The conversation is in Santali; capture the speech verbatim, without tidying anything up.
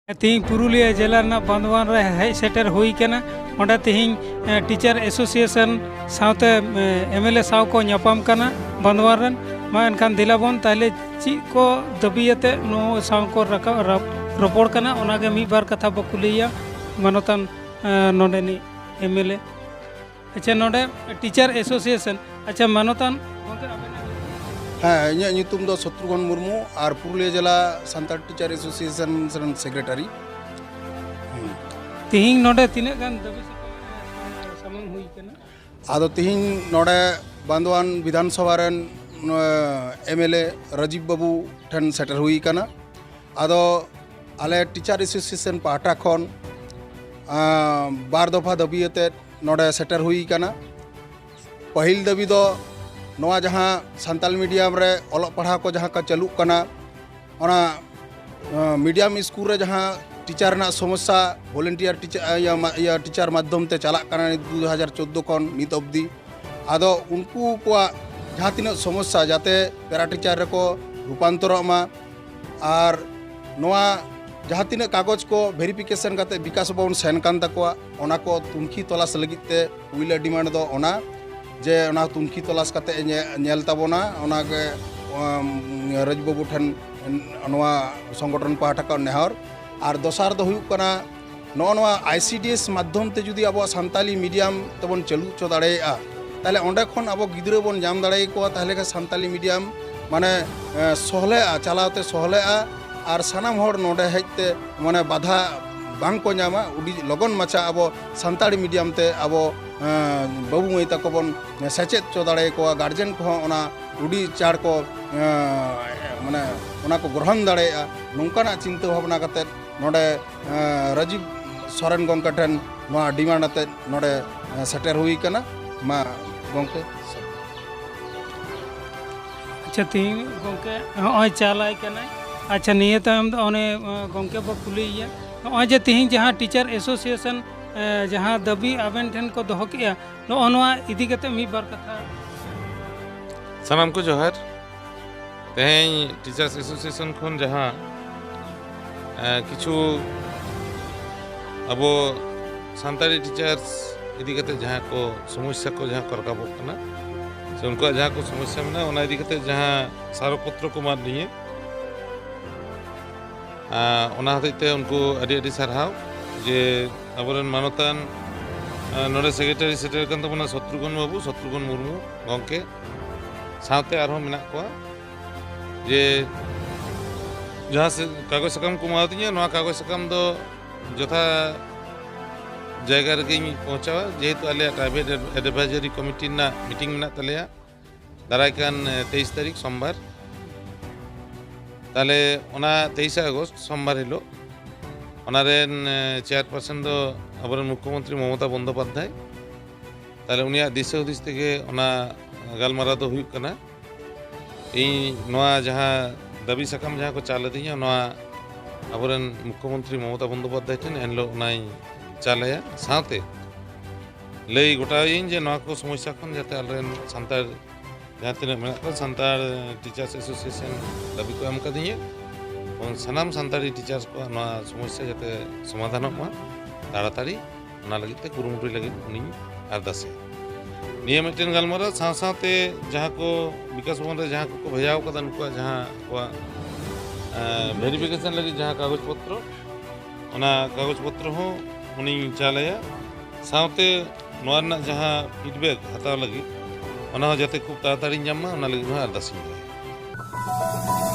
ᱛᱮᱦᱮᱧ ᱯᱩᱨᱩᱞᱤᱭᱟᱹ ᱡᱮᱞᱟ ᱨᱮᱱᱟᱜ ᱵᱟᱸᱫᱣᱟᱱ ᱨᱮ ᱦᱮᱡ ᱥᱮᱴᱮᱨ ᱦᱩᱭ ᱠᱟᱱᱟ᱾ ᱚᱸᱰᱮ ᱛᱮᱦᱮᱧ, ᱮ, ᱴᱤᱪᱟᱨ ᱮᱥᱳᱥᱤᱭᱮᱥᱚᱱ ᱥᱟᱶᱛᱮ, ᱮ, ᱮᱢ ᱮᱞ ᱮ ᱥᱟᱶ ᱠᱚ ᱧᱟᱯᱟᱢ ᱠᱟᱱᱟ ᱵᱟᱸᱫᱣᱟᱱ ᱨᱮᱱ᱾ ᱢᱟ ᱮᱱᱠᱷᱟᱱ ᱫᱮᱞᱟ ᱵᱚᱱ ᱛᱟᱦᱞᱮ ᱪᱮᱫ ᱠᱚ ᱫᱟᱹᱵᱤ ᱟᱛᱮ ᱱᱚᱣᱟ ᱥᱟᱶ ᱠᱚ ᱨᱟᱠᱟᱵ, ᱨᱟᱯ-, ᱨᱚᱯᱚᱲ ᱠᱟᱱᱟ, ᱚᱱᱟᱜᱮ ᱢᱤᱫ ᱵᱟᱨ ᱠᱟᱛᱷᱟ ᱵᱚ ᱠᱩᱞᱤᱭᱮᱭᱟ ᱢᱟᱱᱚᱛᱟᱱ, ᱮ, ᱱᱚᱰᱮᱱᱤᱡ ᱮᱢ ᱮᱞ ᱮ᱾ ᱟᱪᱪᱷᱟ, ᱱᱚᱰᱮ ᱴᱤᱪᱟᱨ ᱮᱥᱳᱥᱤᱭᱮᱥᱚᱱ, ᱟᱪᱪᱷᱟ, ᱢᱟᱱᱚᱛᱟᱱ ᱜᱚᱢᱠᱮ, ᱟᱵᱮᱱᱟᱜ ᱧᱩᱛᱩᱢ? ᱦᱮᱸ, ᱤᱧᱟᱹᱜ ᱧᱩᱛᱩᱢ ᱫᱚ ᱥᱚᱛᱨᱩᱜᱷᱚᱱ ᱢᱩᱨᱢᱩ ᱟᱨ ᱯᱩᱨᱩᱞᱤᱭᱟᱹ ᱡᱮᱞᱟ ᱥᱟᱱᱛᱟᱲ ᱴᱤᱪᱟᱨ ᱮᱥᱳᱥᱤᱭᱮᱥᱚᱱ ᱨᱮᱱ ᱥᱮᱠᱨᱮᱴᱟᱨᱤ᱾ ᱦᱩᱸ᱾ ᱛᱤᱦᱤᱧ ᱱᱚᱰᱮ ᱛᱤᱱᱟᱹᱜ ᱜᱟᱱ ᱫᱟᱹᱵᱤ ᱥᱟᱠᱟᱢ, ᱮ, ᱥᱟᱢᱟᱝ ᱦᱩᱭ ᱠᱟᱱᱟ? ᱟᱫᱚ ᱛᱤᱦᱤᱧ ᱱᱚᱰᱮ ᱵᱟᱸᱫᱣᱟᱱ ᱵᱤᱫᱷᱟᱱ ᱥᱚᱵᱷᱟ ᱨᱮᱱ, ᱮ, ᱮᱢ ᱮᱞ ᱮ ᱨᱟᱡᱤᱵ ᱵᱟᱹᱵᱩ ᱴᱷᱮᱱ ᱥᱮᱴᱮᱨ ᱦᱩᱭ ᱠᱟᱱᱟ᱾ ᱟᱫᱚ ᱟᱞᱮ ᱴᱤᱪᱟᱨ ᱮᱥᱳᱥᱤᱭᱮᱥᱚᱱ ᱯᱟᱦᱴᱟ ᱠᱷᱚᱱ, ᱟᱸ, ᱵᱟᱨ ᱫᱚᱯᱷᱟ ᱫᱟᱹᱵᱤ ᱟᱛᱮᱫ ᱱᱚᱰᱮ ᱥᱮᱴᱮᱨ ᱦᱩᱭ ᱠᱟᱱᱟ᱾ ᱯᱟᱹᱦᱤᱞ ᱫᱟᱹᱵᱤ ᱫᱚ ᱱᱚᱣᱟ ᱡᱟᱦᱟᱸ ᱥᱟᱱᱛᱟᱞᱤ ᱢᱤᱰᱤᱭᱟᱢ ᱨᱮ ᱚᱞᱚᱜ ᱯᱟᱲᱦᱟᱣ ᱠᱚ ᱡᱟᱦᱟᱸ ᱠᱚ ᱪᱟᱹᱞᱩᱜ ᱠᱟᱱᱟ, ᱚᱱᱟ, ᱟᱸ, ᱢᱤᱰᱤᱭᱟᱢ ᱥᱠᱩᱞ ᱨᱮ ᱡᱟᱦᱟᱸ ᱴᱤᱪᱟᱨ ᱨᱮᱱᱟᱜ ᱥᱚᱢᱚᱥᱥᱟ, ᱵᱷᱚᱞᱮᱱᱴᱤᱭᱟᱨ ᱴᱤᱪᱟᱨ, ᱤᱭᱟᱹ, ᱢᱟ-, ᱤᱭᱟᱹ, ᱴᱤᱪᱟᱨ ᱢᱟᱫᱽᱫᱷᱚᱢ ᱛᱮ ᱪᱟᱞᱟᱜ ᱠᱟᱱᱟ ᱱᱤᱛ ᱫᱩ ᱦᱟᱡᱟᱨ ᱪᱳᱫᱽᱫᱳ ᱠᱷᱚᱱ ᱱᱤᱛ ᱚᱵᱫᱤ᱾ ᱟᱫᱚ ᱩᱱᱠᱩ ᱠᱚᱣᱟᱜ ᱡᱟᱦᱟᱸ ᱛᱤᱱᱟᱹᱜ ᱥᱚᱢᱚᱥᱥᱟ, ᱡᱟᱛᱮ ᱯᱮᱨᱟ ᱴᱤᱪᱟᱨ ᱨᱮᱠᱚ ᱨᱩᱯᱟᱱᱛᱚᱨᱚᱜ ᱢᱟ, ᱟᱨ ᱱᱚᱣᱟ ᱡᱟᱦᱟᱸ ᱛᱤᱱᱟᱹᱜ ᱠᱟᱜᱚᱡᱽ ᱠᱚ ᱵᱷᱮᱨᱤᱯᱷᱤᱠᱮᱥᱚᱱ ᱠᱟᱛᱮ ᱵᱤᱠᱟᱥ ᱵᱷᱚᱵᱚᱱ ᱥᱮᱱ ᱠᱟᱱ ᱛᱟᱠᱚᱣᱟ, ᱚᱱᱟ ᱠᱚ ᱛᱩᱱᱠᱷᱤ ᱛᱚᱞᱟᱥ ᱞᱟᱹᱜᱤᱫ ᱛᱮ ᱯᱩᱭᱞᱟᱹ ᱰᱤᱢᱟᱱᱰ ᱫᱚ ᱚᱱᱟ, ᱡᱮ ᱚᱱᱟ ᱛᱩᱱᱠᱷᱤ ᱛᱚᱞᱟᱥ ᱠᱟᱛᱮ ᱧᱮ-, ᱧᱮᱞ ᱛᱟᱵᱚᱱᱟ, ᱚᱱᱟᱜᱮ, ᱩᱢ, ᱨᱟᱡᱽ ᱵᱟᱹᱵᱩ ᱴᱷᱮᱱ ᱱᱚᱣᱟ ᱥᱚᱝᱜᱚᱴᱷᱚᱱ ᱯᱟᱦᱴᱟ ᱠᱷᱚᱱ ᱱᱮᱦᱚᱨ᱾ ᱟᱨ ᱫᱚᱥᱟᱨ ᱫᱚ ᱦᱩᱭᱩᱜ ᱠᱟᱱᱟ, ᱱᱚᱜᱼᱚ ᱱᱚᱣᱟ ᱟᱭ ᱥᱤ ᱰᱤ ᱮᱥ ᱢᱟᱫᱽᱫᱷᱚᱢ ᱛᱮ ᱡᱩᱫᱤ ᱟᱵᱚᱣᱟᱜ ᱥᱟᱱᱛᱟᱞᱤ ᱢᱤᱰᱤᱭᱟᱢ ᱛᱮᱵᱚᱱ ᱪᱟᱹᱞᱩ ᱦᱚᱪᱚ ᱫᱟᱲᱮᱭᱟᱜᱼᱟ, ᱛᱟᱦᱞᱮ ᱚᱸᱰᱮ ᱠᱷᱚᱱ ᱟᱵᱚ ᱜᱤᱫᱽᱨᱟᱹ ᱵᱚᱱ ᱧᱟᱢ ᱫᱟᱲᱮᱭᱟᱠᱚᱣᱟ, ᱛᱟᱦᱞᱮ ᱠᱷᱟᱱ ᱥᱟᱱᱛᱟᱞᱤ ᱢᱤᱰᱤᱭᱟᱢ ᱢᱟᱱᱮ, ᱮ, ᱥᱚᱦᱞᱮᱜᱼᱟ, ᱪᱟᱞᱟᱣ ᱛᱮ ᱥᱚᱦᱞᱮᱜᱼᱟ, ᱟᱨ ᱥᱟᱱᱟᱢ ᱦᱚᱲ ᱱᱚᱰᱮ ᱦᱮᱡ ᱛᱮ ᱢᱟᱱᱮ ᱵᱟᱫᱷᱟ ᱵᱟᱝ ᱠᱚ ᱧᱟᱢᱟ᱾ ᱟᱹᱰᱤ ᱞᱚᱜᱚᱱ ᱢᱟᱪᱷᱟ ᱟᱵᱚ ᱥᱟᱱᱛᱟᱲᱤ ᱢᱤᱰᱤᱭᱟᱢ ᱛᱮ ᱟᱵᱚ, ᱮ, ᱵᱟᱹᱵᱩ ᱢᱟᱹᱭ ᱛᱟᱠᱚ ᱵᱚᱱ ᱥᱮᱪᱮᱫ ᱦᱚᱪᱚ ᱫᱟᱲᱮᱭᱟᱠᱚᱣᱟ, ᱜᱟᱨᱡᱮᱱ ᱠᱚᱦᱚᱸ ᱚᱱᱟ ᱟᱹᱰᱤ ᱪᱟᱬ ᱠᱚ, ᱮ, ᱢᱟᱱᱮ ᱚᱱᱟ ᱠᱚ ᱜᱨᱚᱦᱚᱱ ᱫᱟᱲᱮᱭᱟᱜᱼᱟ᱾ ᱱᱚᱝᱠᱟᱱᱟᱜ ᱪᱤᱱᱛᱟᱹ ᱵᱷᱟᱵᱽᱱᱟ ᱠᱟᱛᱮᱫ ᱱᱚᱰᱮ, ᱮ, ᱨᱟᱡᱤᱵ ᱥᱚᱨᱮᱱ ᱜᱚᱢᱠᱮ ᱴᱷᱮᱱ ᱱᱚᱣᱟ ᱰᱤᱢᱟᱱᱰ ᱟᱛᱮᱫ ᱱᱚᱰᱮ, ᱮ, ᱥᱮᱴᱮᱨ ᱦᱩᱭ ᱠᱟᱱᱟ᱾ ᱢᱟ ᱜᱚᱢᱠᱮ᱾ ᱟᱪᱪᱷᱟ, ᱛᱤᱦᱤᱧ ᱜᱚᱢᱠᱮ ᱦᱚᱸᱜᱼᱚᱭ ᱪᱟᱞᱟᱭ ᱠᱟᱱᱟᱭ᱾ ᱟᱪᱪᱷᱟ, ᱱᱤᱭᱟᱹ ᱛᱟᱭᱚᱢ ᱫᱚ ᱚᱱᱮ, ᱮ, ᱜᱚᱢᱠᱮ ᱵᱚ ᱠᱩᱞᱤᱭᱮᱭᱟ, ᱱᱚᱜᱼᱚᱭ ᱡᱮ ᱛᱤᱦᱤᱧ ᱡᱟᱦᱟᱸ ᱴᱤᱪᱟᱨ ᱮᱥᱳᱥᱤᱭᱮᱥᱚᱱ, ᱮ, ᱡᱟᱦᱟᱸ ᱫᱟᱹᱵᱤ ᱟᱵᱮᱱ ᱴᱷᱮᱱ ᱠᱚ ᱫᱚᱦᱚ ᱠᱮᱜᱼᱟ, ᱱᱚᱜᱼᱚ ᱱᱚᱣᱟ ᱤᱫᱤ ᱠᱟᱛᱮ ᱢᱤᱫ ᱵᱟᱨ ᱠᱟᱛᱷᱟ᱾ ᱥᱟᱱᱟᱢ ᱠᱚ ᱡᱚᱦᱟᱨ᱾ ᱛᱮᱦᱮᱧ ᱴᱤᱪᱟᱨᱥ ᱮᱥᱳᱥᱤᱭᱮᱥᱚᱱ ᱠᱷᱚᱱ ᱡᱟᱦᱟᱸ ᱮᱸ, ᱠᱤᱪᱷᱩ ᱟᱵᱚ ᱥᱟᱱᱛᱟᱲᱤ ᱴᱤᱪᱟᱨᱥ ᱤᱫᱤ ᱠᱟᱛᱮ ᱡᱟᱦᱟᱸ ᱠᱚ ᱥᱚᱢᱚᱥᱥᱟ ᱠᱚ ᱡᱟᱦᱟᱸ ᱠᱚ ᱨᱟᱠᱟᱵᱚᱜ ᱠᱟᱱᱟ, ᱥᱮ ᱩᱱᱠᱩᱣᱟᱜ ᱡᱟᱦᱟᱸ ᱠᱚ ᱥᱚᱢᱚᱥᱥᱟ ᱢᱮᱱᱟᱜᱼᱟ, ᱚᱱᱟ ᱤᱫᱤ ᱠᱟᱛᱮ ᱡᱟᱦᱟᱸ ᱥᱟᱨᱚ ᱯᱚᱛᱨᱚ ᱠᱚ ᱮᱢᱟᱫ ᱞᱤᱧᱟᱹ, ᱟᱸ, ᱚᱱᱟ ᱦᱚᱛᱮᱡ ᱛᱮ ᱩᱱᱠᱩ ᱟᱹᱰᱤ ᱟᱹᱰᱤ ᱥᱟᱨᱦᱟᱣ ᱡᱮ ᱟᱵᱚᱨᱮᱱ ᱢᱟᱱᱚᱛᱟᱱ, ᱟᱸ, ᱱᱚᱰᱮ ᱥᱮᱠᱨᱮᱴᱟᱨᱤ ᱥᱮᱴᱮᱨ ᱟᱠᱟᱱ ᱛᱟᱵᱚᱱᱟ ᱥᱚᱛᱨᱩᱜᱷᱚᱱ ᱵᱟᱹᱵᱩ, ᱥᱚᱛᱨᱩᱜᱷᱚᱱ ᱢᱩᱨᱢᱩ ᱜᱚᱢᱠᱮ, ᱥᱟᱶᱛᱮ ᱟᱨᱦᱚᱸ ᱢᱮᱱᱟᱜ ᱠᱚᱣᱟ᱾ ᱡᱮ ᱡᱟᱦᱟᱸ ᱥᱮ ᱠᱟᱜᱚᱡᱽ ᱥᱟᱠᱟᱢ ᱠᱚ ᱮᱢᱟᱣᱟᱫᱤᱧᱟ, ᱱᱚᱣᱟ ᱠᱟᱜᱚᱡᱽ ᱥᱟᱠᱟᱢ ᱫᱚ ᱡᱚᱛᱷᱟ ᱡᱟᱭᱜᱟ ᱨᱮᱜᱮᱧ ᱯᱳᱣᱪᱷᱟᱣᱟ, ᱡᱮᱦᱮᱛᱩ ᱟᱞᱮᱭᱟᱜ ᱴᱨᱟᱭᱵᱮᱞ ᱮᱰ-, ᱮᱰᱵᱷᱟᱭᱡᱟᱨᱤ ᱠᱚᱢᱤᱴᱤ ᱨᱮᱱᱟᱜ ᱢᱤᱴᱤᱝ ᱢᱮᱱᱟᱜ ᱛᱟᱞᱮᱭᱟ ᱫᱟᱨᱟᱭ ᱠᱟᱱ, ᱮ, ᱛᱮᱭᱤᱥ ᱛᱟᱹᱨᱤᱠᱷ ᱥᱳᱢᱵᱟᱨ᱾ ᱛᱟᱦᱞᱮ ᱚᱱᱟ ᱛᱮᱭᱤᱥᱮ ᱟᱜᱚᱥᱴ ᱥᱳᱢᱵᱟᱨ ᱦᱤᱞᱳᱜ ᱚᱱᱟ ᱨᱮᱱ, ᱮ, ᱪᱮᱭᱟᱨᱯᱟᱨᱥᱚᱱ ᱫᱚ ᱟᱵᱚᱨᱮᱱ ᱢᱩᱠᱠᱷᱚᱢᱚᱱᱛᱨᱤ ᱢᱚᱢᱚᱛᱟ ᱵᱚᱱᱫᱳᱯᱟᱫᱽᱫᱷᱟᱭ᱾ ᱛᱟᱦᱞᱮ ᱩᱱᱤᱭᱟᱜ ᱫᱤᱥᱟᱹ ᱦᱩᱫᱤᱥ ᱛᱮᱜᱮ ᱚᱱᱟ ᱜᱟᱞᱢᱟᱨᱟᱣ ᱫᱚ ᱦᱩᱭᱩᱜ ᱠᱟᱱᱟ᱾ ᱤᱧ ᱱᱚᱣᱟ ᱡᱟᱦᱟᱸ ᱫᱟᱹᱵᱤ ᱥᱟᱠᱟᱢ ᱡᱟᱦᱟᱸ ᱠᱚ ᱪᱟᱞ ᱟᱹᱫᱤᱧᱟ, ᱱᱚᱣᱟ ᱟᱵᱚᱨᱮᱱ ᱢᱩᱠᱠᱷᱚᱢᱚᱱᱛᱨᱤ ᱢᱚᱢᱚᱛᱟ ᱵᱚᱱᱫᱳᱯᱟᱫᱽᱫᱷᱟᱭ ᱴᱷᱮᱱ ᱮᱱᱦᱤᱞᱳᱜ ᱚᱱᱟᱧ ᱪᱟᱞ ᱟᱭᱟ᱾ ᱥᱟᱶᱛᱮ ᱞᱟᱹᱭ ᱜᱚᱴᱟᱭᱟᱹᱧ ᱡᱮ ᱱᱚᱣᱟ ᱠᱚ ᱥᱚᱢᱚᱥᱥᱟ ᱠᱷᱚᱱ ᱡᱟᱛᱮ ᱟᱞᱮᱨᱮᱱ ᱥᱟᱱᱛᱟᱲ ᱡᱟᱦᱟᱸ ᱛᱤᱱᱟᱹᱜ ᱢᱮᱱᱟᱜ ᱠᱚᱣᱟ, ᱥᱟᱱᱛᱟᱲ ᱴᱤᱪᱟᱨᱥ ᱮᱥᱳᱥᱤᱭᱮᱥᱚᱱ ᱫᱟᱹᱵᱤ ᱠᱚ ᱮᱢ ᱠᱟᱫᱤᱧᱟ, ᱮᱵᱚᱝ ᱥᱟᱱᱟᱢ ᱥᱟᱱᱛᱟᱲᱤ ᱴᱤᱪᱟᱨᱥ ᱠᱚᱣᱟᱜ ᱱᱚᱣᱟ ᱥᱚᱢᱚᱥᱥᱟ ᱡᱟᱛᱮ ᱥᱚᱢᱟᱫᱷᱟᱱᱚᱜ ᱢᱟ ᱛᱟᱲᱟᱛᱟᱲᱤ, ᱚᱱᱟ ᱞᱟᱹᱜᱤᱫ ᱛᱮ ᱠᱩᱨᱩᱢᱩᱴᱩᱭ ᱞᱟᱹᱜᱤᱫ ᱩᱱᱤᱧ ᱟᱨᱫᱟᱥᱮ᱾ ᱱᱤᱭᱟᱹ ᱢᱤᱫᱴᱮᱱ ᱜᱟᱞᱢᱟᱨᱟᱣ ᱥᱟᱶ ᱥᱟᱶᱛᱮ ᱡᱟᱦᱟᱸ ᱠᱚ ᱵᱤᱠᱟᱥ ᱵᱷᱚᱵᱚᱱ ᱨᱮ ᱡᱟᱦᱟᱸ ᱠᱚᱠᱚ ᱵᱷᱮᱡᱟᱣ ᱠᱟᱫᱟ, ᱱᱩᱠᱩᱣᱟᱜ ᱡᱟᱦᱟᱸ ᱟᱠᱚᱣᱟᱜ, ᱮᱸ, ᱵᱷᱮᱨᱤᱯᱷᱤᱠᱮᱥᱚᱱ ᱞᱟᱹᱜᱤᱫ ᱡᱟᱦᱟᱸ ᱠᱟᱜᱚᱡᱽ ᱯᱚᱛᱨᱚ, ᱚᱱᱟ ᱠᱟᱜᱚᱡᱽ ᱯᱚᱛᱨᱚ ᱦᱚᱸ ᱩᱱᱤᱧ ᱪᱟᱞ ᱟᱭᱟ᱾ ᱥᱟᱶᱛᱮ ᱱᱚᱣᱟ ᱨᱮᱱᱟᱜ ᱡᱟᱦᱟᱸ ᱯᱷᱤᱰᱵᱮᱠ ᱦᱟᱛᱟᱣ ᱞᱟᱹᱜᱤᱫ, ᱚᱱᱟ ᱦᱚᱸ ᱡᱟᱛᱮ ᱠᱷᱩᱵ ᱛᱟᱲᱟᱛᱟᱲᱤᱧ ᱧᱟᱢ ᱢᱟ, ᱚᱱᱟ ᱞᱟᱹᱜᱤᱫ ᱦᱚᱸ ᱟᱨᱫᱟᱥ ᱤᱧ ᱫᱚᱦᱚᱭᱟ᱾